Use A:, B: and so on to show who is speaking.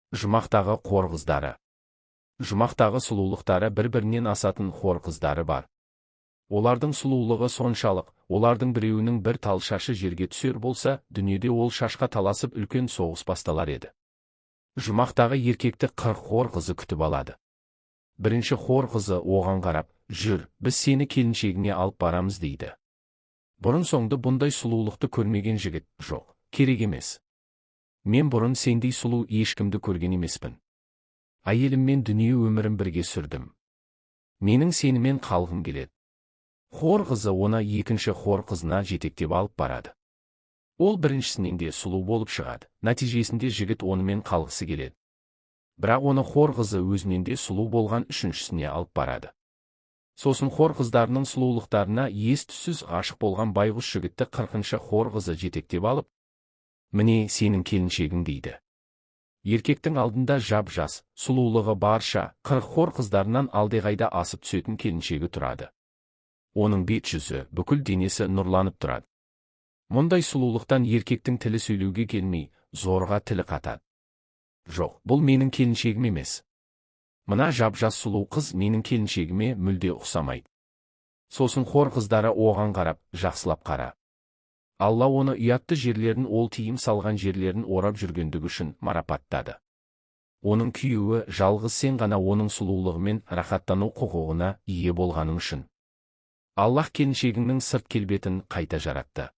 A: Жұмақтағы хор қыздары. Жұмақтағы сұлулықтары бір-бірінен асатын хор қыздары бар. Олардың сұлулығы соншалық, олардың біреуінің бір тал шашы жерге түсер болса, дүниеде ол шашқа таласып үлкен соғыс басталар еді. Жұмақтағы еркекті 40 хор қызы күтіп алады. Бірінші хор қызы оған қарап: «Жүр, біз сені келіншегіңе алып барамыз», – дейді. Бұрын соңды бұндай сұлулықты көрмеген жігіт: «Жоқ, керек емес. Мен бұрын сендей сұлу ешкімді көрген емеспін. Әйеліммен дүние өмірін бірге сүрдім. Менің сенімен қалғым келеді». Хор қызы оны екінші хор қызына жетектеп алып барады. Ол біріншісінен де сұлу болып шығады. Нәтижесінде жігіт онымен қалғысы келеді. Бірақ оны хор қызы өзінен де сұлу болған үшіншісіне алып барады. Сосын хор қыздарының сұлулықтарына ес түссіз ғашық болған байғұс жігітті 40-шы хор қызы жетектеп алып, «Міне, сенің келіншегің», – дейді. Еркектің алдында жап жас, сұлулығы барша 40 хор қыздарынан алдеқайда асып түсетін келіншегі тұрады. Оның бет жүзі, бүкіл денесі нұрланып тұрады. Мұндай сұлулықтан еркектің тілі сөйлеуге келмей, зорға тілі қатады. «Жоқ, бұл менің келіншегім емес. Мына жап-жас сұлу қыз менің келіншегіме мүлде ұқсамайды». Сосын хор қыздары оған қарап: «Жақсылап қара. Алла оны ұятты жерлерін ол тыйым салған жерлерін орап жүргендігі үшін марапаттады. Оның күйеуі жалғыз сен ғана оның сұлулығымен рахаттану құқығына ие болғаның үшін. Аллах келіншегіңнің сырт келбетін қайта жаратты».